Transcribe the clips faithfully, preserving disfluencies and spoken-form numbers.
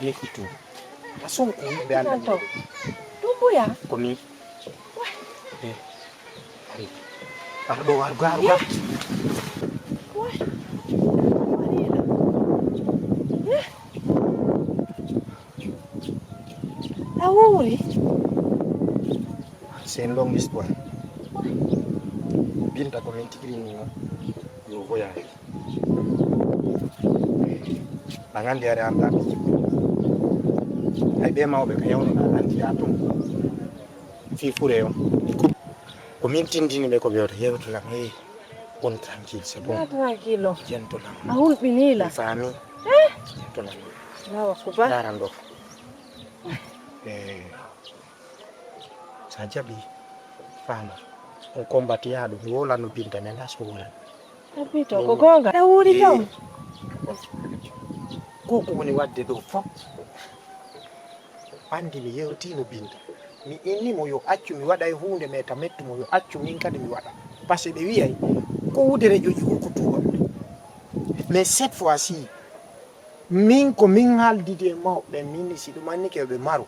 Yeki to. Ason ko yimɓe annda. Ɗum mbuya? Ko min. Eh. Ari. Ar ɗo, ar ga, ar ga. Wai. Marina. Eh. A wuuri? C'est une longue histoire. Binta ko min tigiri ni no. Yo voyage. An anndi are an ɗaɓi. Ay ɓe mawɓe ko yawno na anndi ya tun. Fii fure on. Ko min tindini ɓe ko ɓe wata yewtu lan. Hey. On tranquille, c'est bon. Ah, tranquille. Jentolan. A hulɓinii la. Mi faami. Eh? Jentolan. Allahu akbar. Ndaran ɗo. Eh. Sa jaɓi, faama. On combatiyaaɗo, mi wowlanno Binta, mi anndaa so o wolan. Abito, ko goonga. A wuuri toon. Ko ko woni waɗde ɗo fof. Anndi mi yewtiino Binta. Mi inni mo yo accu mi waɗa e huunde, mais ta mettu mo yo accu min kadi mi waɗa. Parce que ɓe wiyay ko wudere ƴoƴi ko ko tuuba ɓuri. Mais cette fois-ci, min ko min haaldidi e mawɓe, min si ɗum anni ke ɓe maru.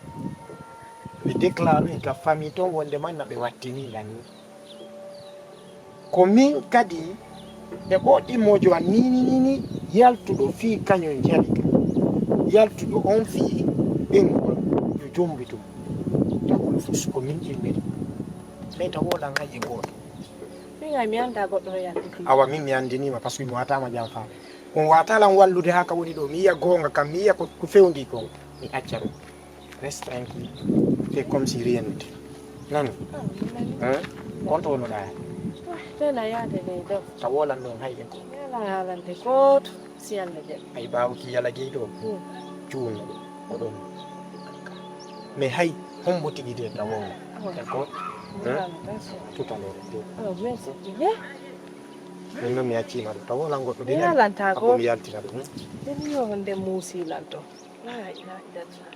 Ɓe déclaré ka famille toon wonde man na ɓe wattini la ni. Ko min kadi e o ɗimmojo an nini nini yaltuɗo fii kañum jali ka. Yaltuɗo on fii ɓenngol yo jombitum. Tagol fus ko min ɗimmiri. Mais taw wolan hay e gooto. Min ay mi annda goɗɗo no yaltude. Awa min mi anndiniima, parce que mi waataama jam faa. On waata lan wallude haa ka woni ɗo. Mi yiya goonga kam, mi yiya ko, ko fewndi ko. Mi acca ɗum. Reste tranquille. Fais comme si rien n'était. Nani? Ah, mi nani. Hein? Konto wono ɗaa? Ah, tena yaade ley ɗo. Taw wolan noon hay e ko. Yala haalande gooto, si Alla jaɓi. Ay ɓaawo ki yala gey ɗo. Hmm. Cuuno. Ko ɗum. Mais hay hombo tigi de taw wolan. Ah. D'accord? Hein? Voilà, d'accord. Tout à l'heure. Ah, merci. Bien. Min noon mi acciima ɗum. Taw wolan goɗɗo de. Mi yalanta ko. Ako mi yaltina ɗum. Ɗum yo nde muusi lan to. La ilaha illallah.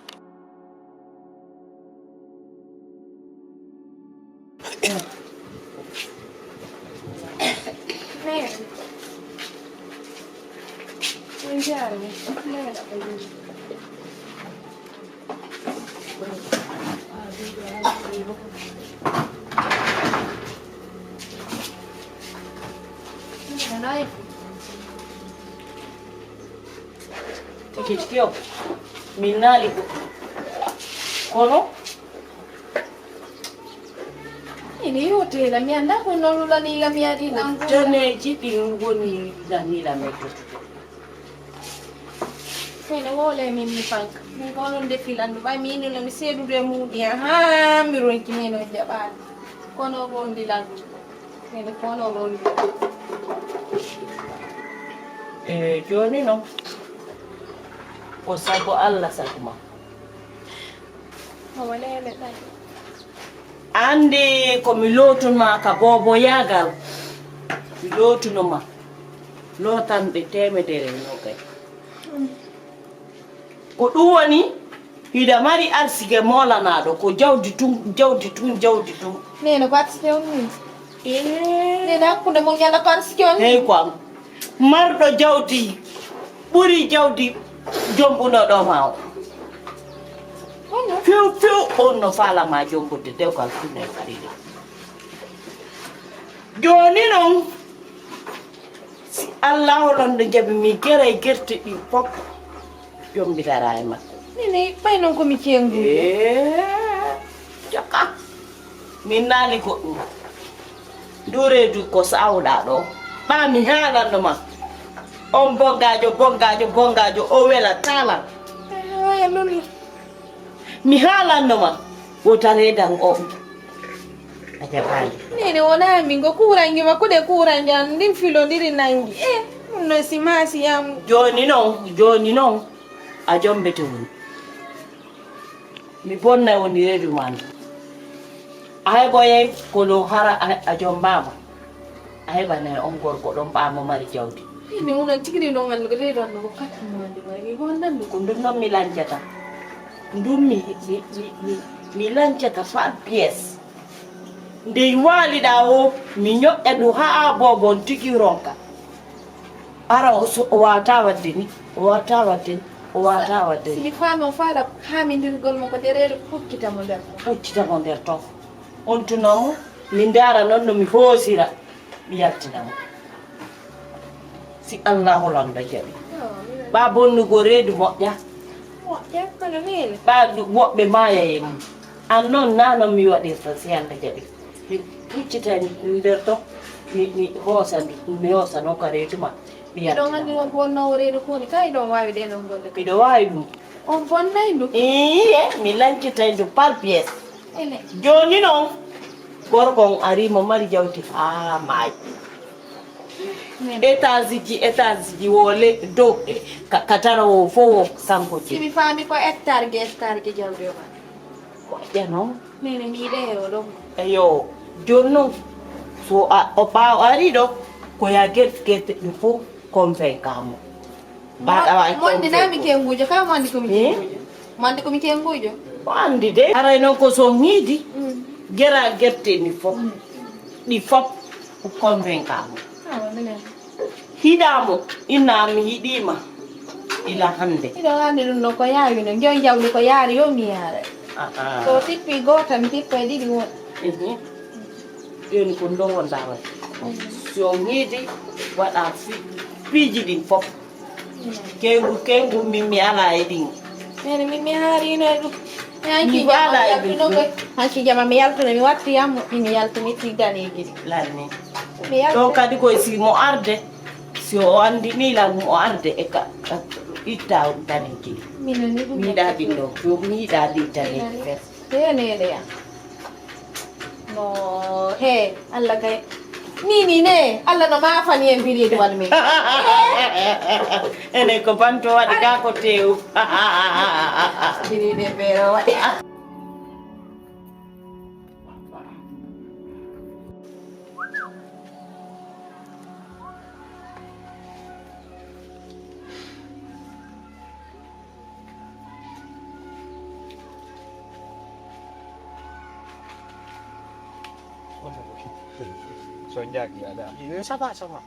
Tikitiki o, min naali ko. Kono? Ini yo tela, mi annda ko no lulani la mi adi nan ko. Daneeji ɗin woni lanila mettude. Kono wole min mi fanka. Min ko non de filandu, ɓay mi ino mi seedude muɗi, ha, mi ronki mi no jaɓaade. Kono ko on dilandu. E jooni noon, ko sago Allah sago ma. Anndi ko mi lootunma ka booboyaagal, mi lootuno ma lootanɗe teemedere e noogay. Ko ɗum woni, hiɗa mari arsike moolanaaɗo, ko jawdi tun, jawdi tun, jawdi tun. Neene, ko arsike on ni? Neene, hakkunde mon ñalla ko arsike on ni? Hey, ko am. Marɗo jawdi ɓuri jawdi jombunoɗo ma o. Few, few, on no faalama jombude dewgal tun e farida. Jooni non, si Allahu ɗon ɗo jaɓi mi geray gerte ɗin fof, jombitara e makko. Nene, ɓay non ko mi cengude. Ee, jaka. Min naali goɗɗum. Ndu reedu ko sawɗa ɗo. Ɓa mi haalanno ma. On bongaajo, bongaajo, bongaajo, o wela talan. Ee, waya lollo. Mi haalanno ma. Wota reedan o. A jaɓaali. Nene wonaa min ko kuurange makko de kuurange an ndin filondiri nangi. Eh, ɗum no si maasi yam. Jooni non, jooni non, a jombete woni. Mi bonna woni reedu man. A heɓoyay kono hara a, a jombaama. A heɓanay on gorko ɗon ɓaamo mari jawdi. Ine wona tigi ɗi ɗon anndu ko reedu anndu ko kattu mo anndu ma. Mi wondandu. Ko ndun non mi lancata. Ndun mi, mi, mi, mi, mi lancata par pièce. Nde waaliɗaa o, mi ñoƴƴa ɗum haa boobon tigi ronka. Ara o so, o waawata waɗde ni, o waawata waɗde ni, o waawata waɗde ni. Si mi faami o faala haamindirgol mo ko dereere, puccita mo nder ton. Puccita mo nder ton. On tuna mo, mi ndaara noon no mi hoosira, mi yaltina mo. Si Allahu lanɗo jaɓi. Ɓa bonnugo reedu moƴƴa. Moƴƴa, kono weeli. Ɓa woɓɓe maaya e mum. An noon naa no mi waɗirta si Alla jaɓi. Mi huccita nder ton, mi, mi hoosa ndu, mi hoosa noon ka reedu ma, mi yaltina. Ɗon anndi won ko wonnoowo reedu koni, kay ɗon waawi ɗee ɗon golle. Miɗo waawi ɗum. On bonnay ndu? Iye, mi lancitay ndu par pièce. Ene. Jooni noon, gorko on arii mo mari jawdi haa maayi. Nene. Étage ji, étage ji wo le dow, e, ka, ka tara wo fof wo sanko ji. Si mi faami ko hectare ji, hectare ji jawdi o ma. Moƴƴa noon. Nene mi yiɗe he o ɗon. Eyo, jooni noon, so a, o ɓaawo arii ɗo, ko ya gerte, gerte ɗum fof convainca mo. Mbaɗa wawi mo anndi naa mi kenguujo, ka mo anndi ko mi kenguujo. Mo anndi ko mi kenguujo. Mo anndi de. Aray noon ko so ñiidi, mm, gera gerte ni fof. Mm. Ɗi fof ko convainca mo. Awa, minen. Hiɗaa mo, inna mi yiɗii ma. Ila hannde. Hiɗo anndi ɗum ɗo ko yaawi no. Njon jawdi ko yaari yo mi yaara. Ah, ah. So tippi goota, mi tippa e ɗiɗi won. Mhm. Jooni ko ndo wonɗaa waɗi. Mhm. Si on hiidi, waɗa fi-, piiji ɗin fof. Mhm. Kengu, kengu, min mi alaa e ɗin. Nene, min mi haarino e ɗum. Hanki jama mi yaltuno koy. Hanki jama mi yaltuno, mi watti yam, mi yaltini ti daneeji ɗi. Lanni. Mi yaltu. Ɗon kadi koye si mo arde, si o anndini lan mo arde e ka, ka itta daneeji ɗi. Minen ni ɗum mi yiɗaa ɗin ɗo, yo mi yiɗaa ɗin daneeji. Nene. He nene ya. No, he, Allah kay. Ni, ni, ne, Allah no maafani en biriiɗi wal min. Enen ko banto waɗi ka ko tew. Biriiɗi e beero waɗi. So jaaki ada. Eh, ça va, ça va.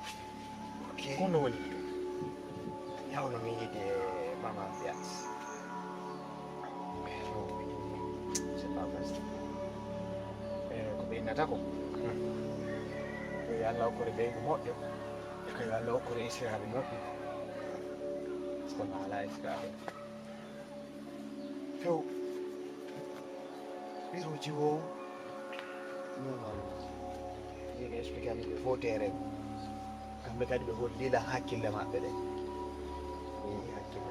Ok. Kono woni. Yawno mi yiide mama Fiat. C'est pas facile. Eh, ko ɓe innata ko. Ko yo Allah hokkore ɓeygu moƴƴo. E ko yo Allah hokkore israade moƴƴo. Kono alaa israade. Few. Ɓiruuji wo. Normal. Yimɓe expliqué mi ɓe fof terrain. Kamɓe kadi ɓe holli lan hakkille maɓɓe ɗe. Ɓe yiɗi hakkille.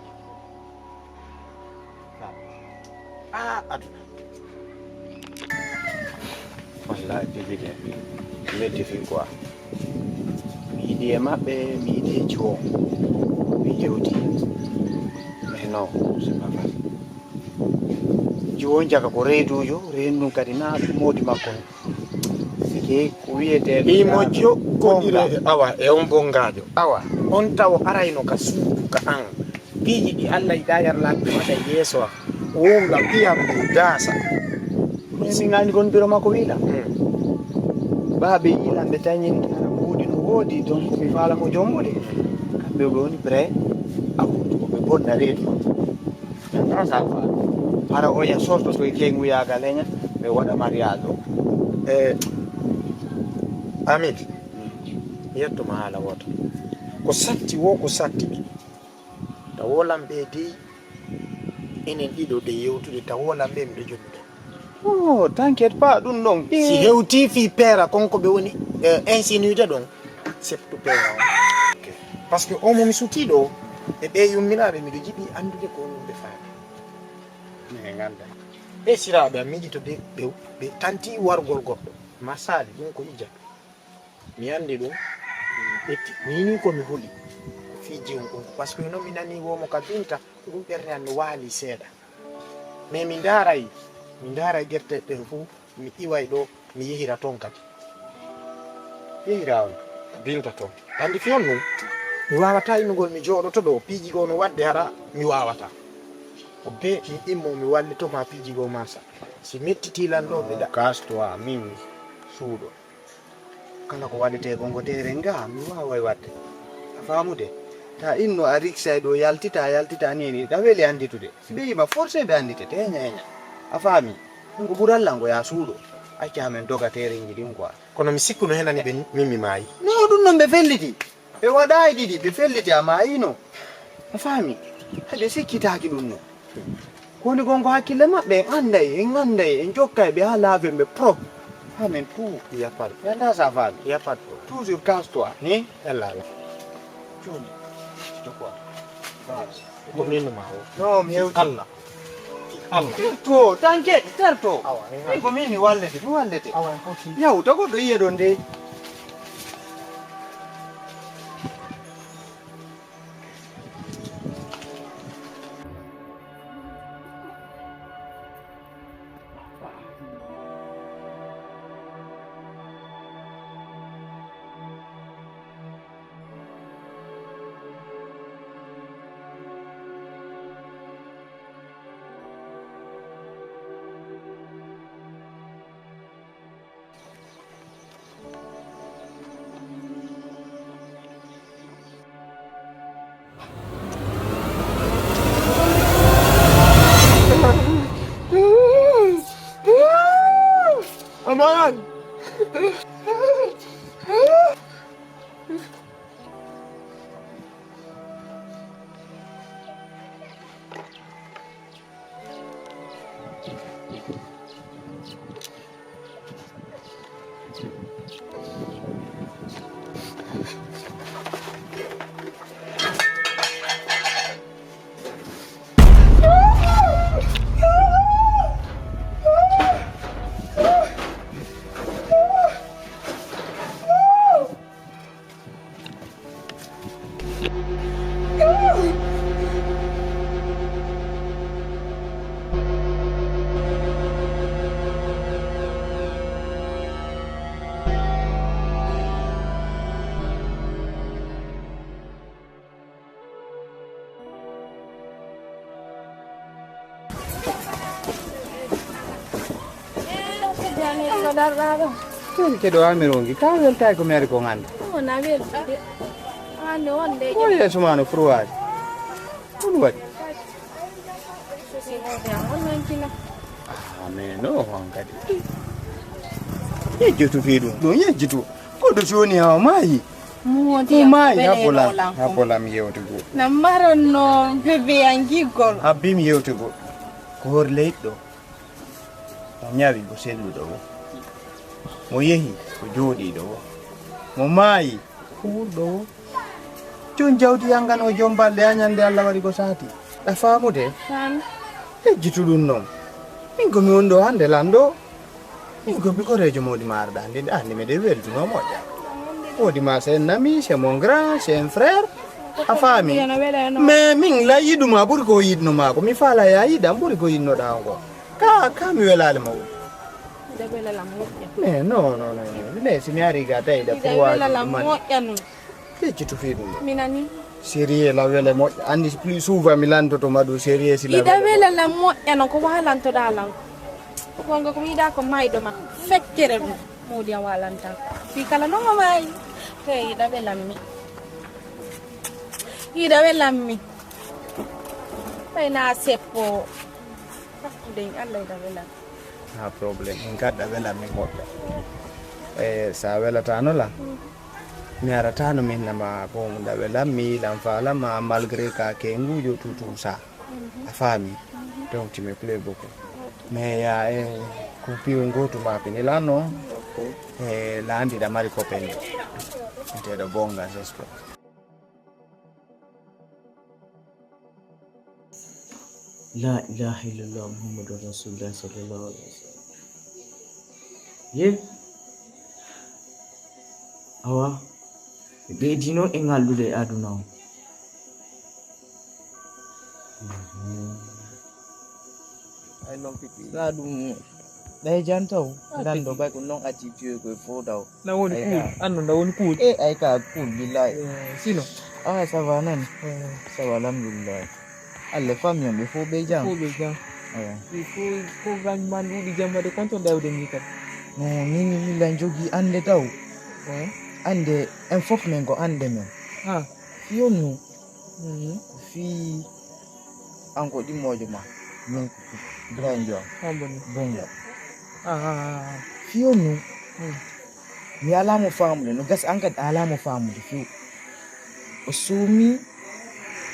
Ah, aduna. Wallahi, tigi de. Metti fi quoi. Mi yiɗi e maɓɓe, mi yiɗi e jiwo. Mi jewti. Mais non, c'est pas facile. Jiwo jaka ko reedujo, reendu ɗum kadi na ɗum moodi makko. Sike ko wiyete imo jokkondire e awa e on bongaajo. Awa. On tawo arayno ka suudu ka an. Piiji ɗi Allah yiɗaa yar laaɓi waɗa yeeso am. Wonga piyam ɗi daasa. Ɗum si ngaani gon biro makko wiila. Baabe yiilan ɓe tañin ara mbuuɗi no woodi, donc mi faala ko jombude. Kamɓe ɓe woni prêt a wuttugo ɓe bonna reedu. Daasa faala. Hara oya sorto to e key nguyaaga leña ɓe waɗa mariage o. E Amin, mi yettuma haala wooto. Ko satti wo ko satti. Tawolan ɓe dey enen ɗiɗo de yewtude tawolan ɓe miɗo jonnude. Oh, t'inquiète pas, ɗum ɗon. Si hewti fii peera kon ko ɓe woni eh, insinude ɗon, septu peera on. Par ce que on mo mi sutii ɗo e ɓe yumminaaɓe miɗo jiɗi anndude ko honɗum ɓe faami. Mi e ngannda. Ɓe siraaɓe am miijito de ɓe ɓe tanti wargol goɗɗo. Masaali ɗum ko ijja. Mi anndi ɗum. Ɓe ti- mini ko mi huli. Ko fii jiwum ɗum. Par ce que non mi nanii womo ka binta ɗum ɓernde am no waali seeɗa. Mais mi ndaaray mi ndaaray gerte ɗen fof mi iway ɗo mi yehira toon kadi. Yehira on binta toon. Anndi fiyon ɗum. Mi waawataa innugol mi jooɗoto ɗo piiji goo no waɗde hara mi waawataa. Ko be mi immo mi wallito ma piiji goo marsa. Si mettitii lan ɗo ɓe da. Casse-toi min suuɗo. Kala ko waɗetee ko ngo teere nga mi waaway waɗde. A faamude? Ta inno a riksay ɗo yaltita yaltita nini ɗa weli annditude. Si ɓe yima forcé ɓe anndite te heña heña. A faami? Ɗum ko ɓural lan ngo ya suuɗo. Acca amen doga teereji ɗin quoi. Kono mi sikkuno henani ɓe min mi maayi. No ɗum non ɓe felliti. Ɓe waɗaay ɗiɗi ɓe felliti a maayino. A faami? Hay ɓe sikkitaaki ɗum non. Ko woni gon ko hakkille maɓɓe en annday en annday en jokkay ɓe haa laafen ɓe prop. Amen tout. Il y a pas de yanda sa faami. Il y a pas de problème. Toujours casse toi. Ni? Yalla ala. Cuuɗi. Jokko. Ko min ma o. No mi hewti. Allah. Allah. Terto, t'inquiète, terto. Awa. Ni ko min mi wallete, mi wallete. Awa en foti. Yaw to goɗɗo yiye ɗon de. Aman! Ko darɗaa ɗo? Welke ɗo haa mi rongi. Ka weltaaki ko mi ari ko ngannda. Wona weltude. Hannde wonde. Ko yeeso ma no furwaade. Ɗum waɗi. Ah, mais no on kadi. Yejjitu fii ɗum. Ɗum yejjitu. Goɗɗo si woni haa o maayi. Mo maayi, habbolam, habbolam yewtugol. Na maranno bébé an giggol. Habbim yewtugol. Ko hor leyɗo. Mo ñawi ko selluɗo wo. Mo yehi ko jooɗiiɗo wo. Mo maayi ko wuurɗo wo. Jom jawdi yangano jom balɗe a ñande Allah waɗi ko saati. Ɗa faamude? Yejjitu ɗum noon. Min ko mi woni ɗo hannde lanɗo. Min ko mi koreejo mawɗi maarɗa nde nde anndi meɗen weltuno moƴƴa. Wodi ma c'est un ami, c'est mon grand, c'est un frère. A faami? Mais min la yiɗuma ɓuri ko yiɗno maako. Mi faala ya yiɗam ɓuri ko yiɗnoɗa o ko. Ka ka mi welaali mawɗi. Mais non non non. Mais si mi ari ga tawi da pour wa. Yejjitu fii ɗum. Mi nani. Sérieux la wele moƴƴa. Anndi plus souvent mi lantoto ma ɗum sérieux si la iɗa wele. Wela lan moƴƴa non ko walantoɗa lan. Ko gonga ko mi yiɗa ko mayɗo ma. Feccere ɗum. Moodi an walanta. Fi kala non o maayi. Hey, iɗa welammi. Iɗa welammi. Ɓay na seppo. Den Allah iɗa welammi. Ha problème. En gadda welammi moƴƴa. E sa welatano la. Mi aratano min nama ko da welammi lan falama malgré ka ke ngujo tutu sa. A faami? Donc tu me plais beaucoup. Mais ya e ko piwo ngotu ma pini lano. E landi da mari kopeni. Te da bonga zesco. La ilaha illallah Muhammadur Rasulullah sallallahu alaihi wasallam. Ye? Awa, ɓe ɓeydino e ngalɗude e aduna o. Ay non pipi. Sa ɗum ɗay jantaw. Nando bay ko non attitude ko fof daw. Na woni kuul. Anno na woni kuul. E ay ka kuul billahi. Sino. Ah, ça va nan. Ça va alhamdulillah. Alle famille on ɓe fof ɓe jam. Fof ɓe jam. Ɓe fof ko gañ man ɗuuɗi jam waɗde kon to dawde ni kadi. No min min lan jogi ande taw. Ande en fof men ko ande men. Ha. Fiyonu. Ko fii an ko ɗimmoojo ma. Min ko Ibrahim Diaw. Bonga. Fiyonu. Mi alaa mo faamude, no gasi an kadi a alaa mo faamude few. O suumi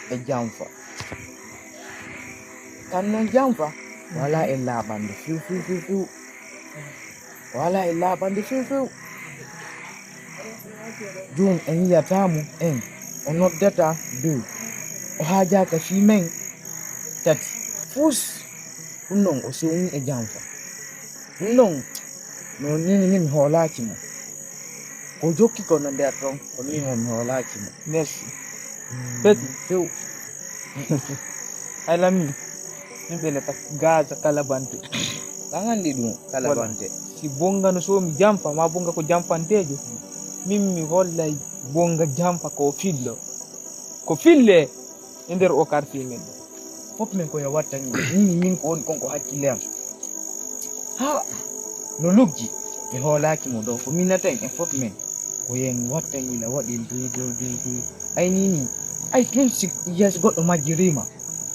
e janfa. Kan noon janfa, o alaa e laaɓande few, few, few, few. O alaa e laaɓande few, few. Jooni en yiyata mo, en, o noddata deux. O haajaaka fii men tati. Fus, ɗum noon o suumi e janfa. Ɗum noon, no nii, nii mi hoolaaki mo. Ko jokki ko no nder toon, ko miin woni mi hoolaaki mo. Merci. Petit. Few. Ay lami, min ɓe leta gaza kalabante. An anndi ɗum, kalabante. Si bonga no soomi jamfa, ma bonga ko jamfanteejo. Min mi hollay bonga jamfa ko fillo. Ko fille e nder o quartier men ɗo. Fof men ko yo wattani. Min, min ko woni kon ko hakkille am. Ha, no luggi. Mi hoolaaki mo ɗo. Ko min nata en, en fof men. Ko yen wattani la waɗi du, du, du, du. Ay ni ni. Ay tun si yes goɗɗo majjiriima.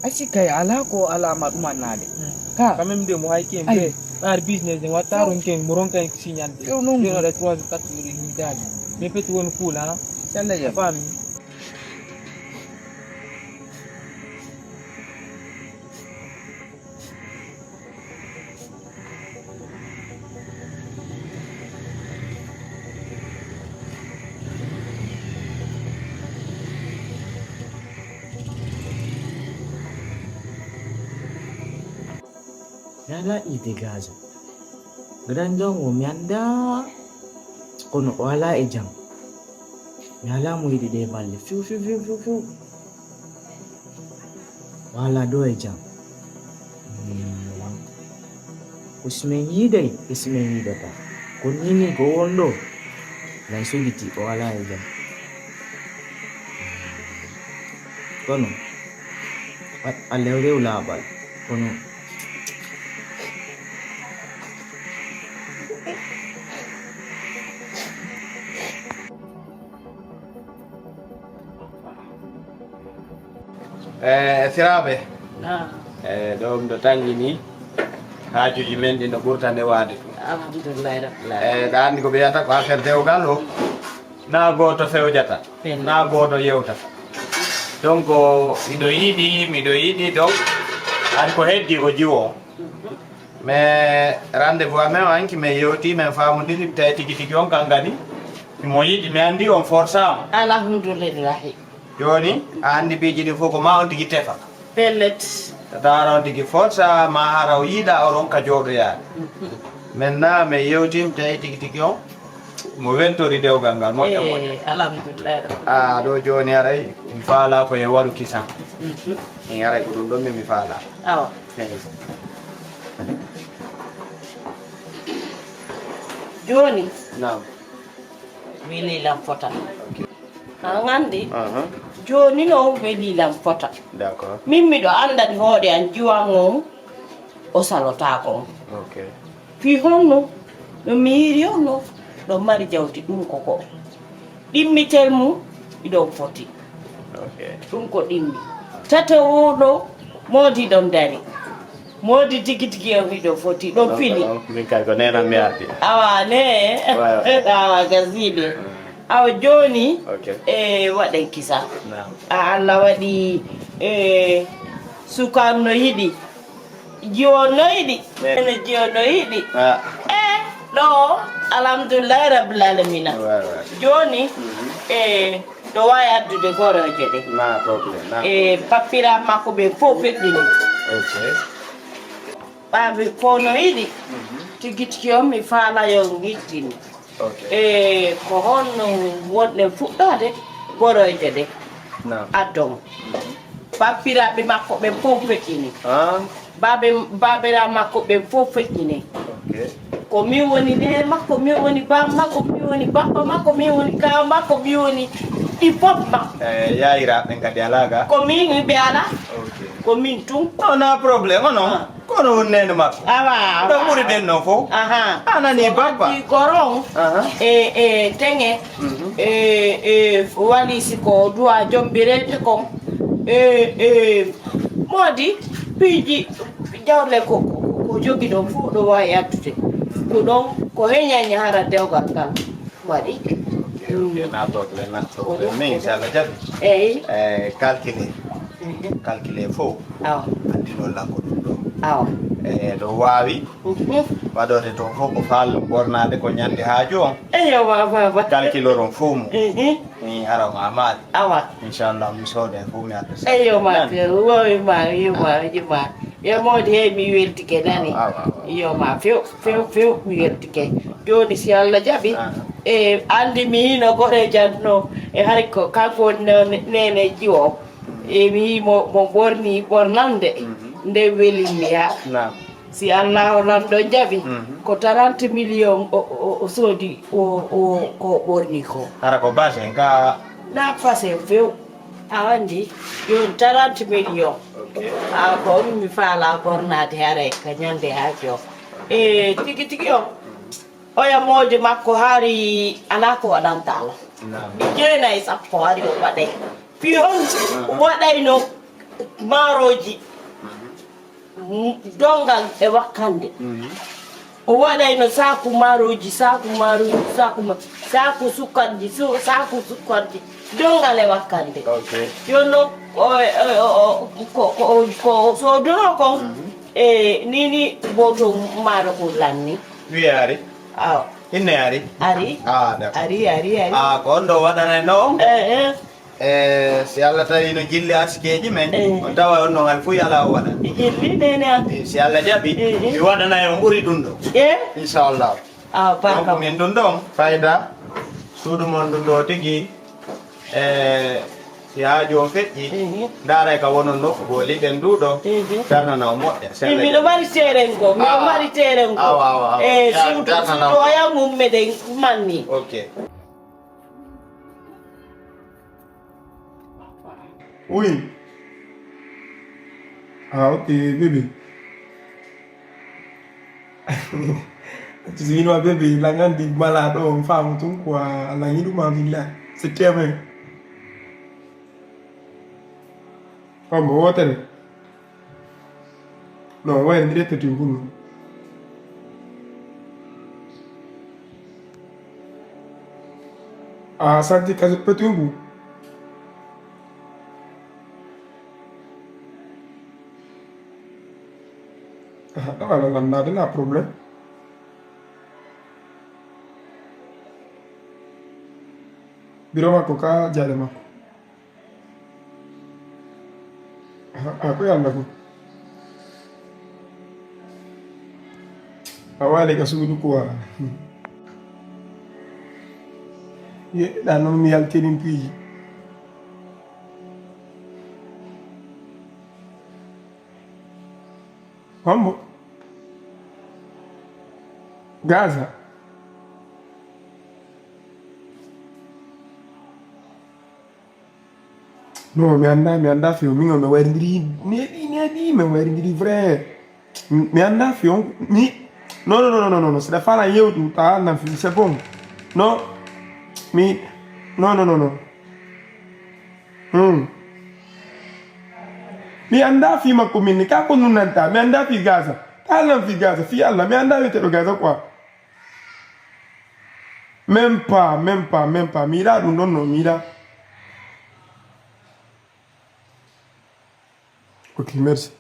Ay si kay alaa ko alaa ma ɗum annaade. Ka. Quand même de mo hay ken be. Ar business ne watta ron ken mo ron kan signal de. Yo non. Yo no da trois quatre jours ni dali. Mais petit won cool hein. Sanda ya. Fami. Mi alaa idée Gaza. Gadan jam o mi anndaa, kono o alaa e jam. Mi alaa mo yiɗi ɗee balle. Fiw, fiw, fiw, fiw, fiw. O alaa ɗo e jam. Ko si men yiiday, e si men yiidata. Ko nii nii ko won ɗo. Lay sogiti, o alaa e jam. Kono, a, a lewrew laaɓal. Kono, e siraaɓe. E ɗo ɗo tangi ni haajuji men ɗi no ɓurta nde waade. Alhamdulillahi rabbil alamin. E ɗa anndi ko ɓe wiyata ko affaire dewgal o. Na gooto fewjata, na gooto yewtata. Donc miɗo yiɗi, miɗo yiɗi donc an ko heddi o jiwo. Mais rendez-vous amen o anki men yewti, men faamodiri, mi tawi tigi tigi on kan gadi. Mo yiɗi, mi anndi on forsaama. Alhamdulillahi. Jooni a anndi piiji ɗin fof ko ma on tigi tefa. Pellet. Tata hara on tigi forsa ma hara o yiɗa o ronka jooɗoyaade. Maintenant mi yewti mi tawi tigi tigi on mo weltori dewgal ngal moƴƴa moƴƴa. Eh, alhamdulillah. A ɗo jooni aray mi faala ko e waɗu kisan. Mi aray ko ɗum ɗon mi mi faala. Awa. Eyi. Jooni. Naam. Wili lan fota. An anndi? Aha. Jooni noon welii lan fota. D'accord. Min miɗo anndani hoore an jiwan on o salotaako on. Ok. Fii honno no mi yiiri on no ɗon mari jawdi ɗum ko ko. Ɗimmitel mum iɗon foti. Ok. Ɗum ko ɗimmi. Tata o ɗo moodi ɗon dari. Moodi tigi tigi on iɗon foti. Ɗon fini. Min kay ko neenan mi ardi. Awa ne. Awa gasiiɓe. Awa jooni e waɗen kisa. A Allah waɗi e sukan no yiɗi. Jiwon no yiɗi. Ene jiwon no yiɗi. E ɗo alhamdulillahi rabbil alamina. Jooni e ɗo waawi addude gorooje ɗe. E pappira makko ɓe fof feƴƴini. Ɓaaɓe fof no yiɗi. Tigi tigi on mi faala yo ngittini. E ko honno wonɗen fuɗɗaade gorooje ɗe addon. Pappiraaɓe makko ɓen fof feƴƴini. Baabe baabiraaɓe makko ɓen fof feƴƴini. Ko min woni nene makko, min woni baam makko, min woni bappa makko, min woni kaaw makko, min woni ɗi fof makko. Yaayiraaɓe ɓen kadi alaa ga? Ko min ɓe alaa. Ko min tun. Wonaa problème non. Kono won neene makko. Awa. Ɗo ɓuri ɗen non fof. Aha. A nani bappa. Goron. Aha. E e teŋe. E e walisi ko duwa jombireede kon. E e moodi piiji jawle ko ko jogi ɗon fof ɗo waawi addude. Ko ɗon ko heñañi hara dewgal ngal. Waɗi. Naatoɓe naatoɓe min so Allah jaɓi. Eyi. E calculer. Calculer fof. Awa. Anndinol lan ko ɗum ɗo. Awa. E ɗo waawi. Waɗoode toon fof ko faalɗo ɓornaade ko ñande haaju on. Eyo baba. Calculoron fof mum. Min hara on amaali. Awa. Inchallah mi sooda e fof mi adda. Eyo ma few wowi ma yuma yuma. Yo moodi hey mi weltike nani. Awa awa. Yo ma few. Few few mi weltike. Jooni si Allah jaɓi e anndi mi hino goɗe janno e hari ko kanko woni nene jiwo e mi yii mo mo ɓorni ɓornande nde welimmi ha si Allah o lanɗo jaɓi ko trente million o soodi o ko ɓorni ko. Hara ko base en ka. Na fasen few. A anndi jooni trente million. A ko mi faala ɓornaade haray ka ñande ha jo. E tigi tigi o. Oya moodi makko hari alaa ko waɗanta Allah. Jeenayi sappo hari o waɗay. Fii on waɗayno maarooji dongal e wakkande. O waɗayno saaku maarooji, saaku maarooji, saaku ma saaku sukkarji, saaku sukkarji dongal e wakkande. Jooni noon ko ko ko soodunoo kon e nii nii booto maaro ko lanni. Wiyaari. Awa. Inne ari? Ari. Ah, d'accord. Ari, ari, ari. Ah, ko on ɗo waɗanay no on? Eh, eh. Eh, si Allah tawi no jilli arsikeeji men, eh, on tawa on ɗon alfuy alaa o waɗa. I jilli nene am. Eh, si Allah jaɓi, eh, eh, mi waɗanay on ɓuri ɗum ɗo. Eh? Inchallah. Ah, donc, barka. Min ɗum ɗon, fayda, suudu mon ɗum ɗo tigi, E si haaju on feƴƴi, mhm, ndaaray ka wonon nokku goo, liɓen ndu ɗo, mhm, darnana on moƴƴa. Miɗo mari teeren goo, miɗo mari teeren goo. Awa, awa, awa. E suudu, suudu oya mum meɗen manni. Ok. Oui. Ah, ok, bébé. Sino bébé, la ngandi mala ɗo, on faamu tun quoi, a langi ɗum en billahi. C'est terrain. Hombo wootere? Non, wayre nde ƴettati ngun. A santi kasi petungu. Aha, ɗo ala lannaade na problème. Biro makko ka jaale makko. A ko yalla ko a wali ka suudu quoi. Yeɗɗa noon mi yaltinin piiji. Hombo? Gaza. Non, mi anndaa, mi anndaa few. Min on, mi wayrindirii neeɓi, neeɓi, mi wayrindirii vrai. Mi, mi anndaa few. Mi, non, non, non, non, non, non. Si ɗa faalaa yewtu, ta nan fi, c'est bon. Non. Mi, non, non, non, non. Hmm. Mi anndaa fii makko min, ka ko nun nanta. Mi anndaa fii Gaza. Ta nan fii Gaza, fii Alla. Mi anndaa wi'eteeɗo Gaza quoi. Même pas, même pas, même pas. Mi yiɗaa ɗum ɗon, non, mi yiɗaa. Ok, merci.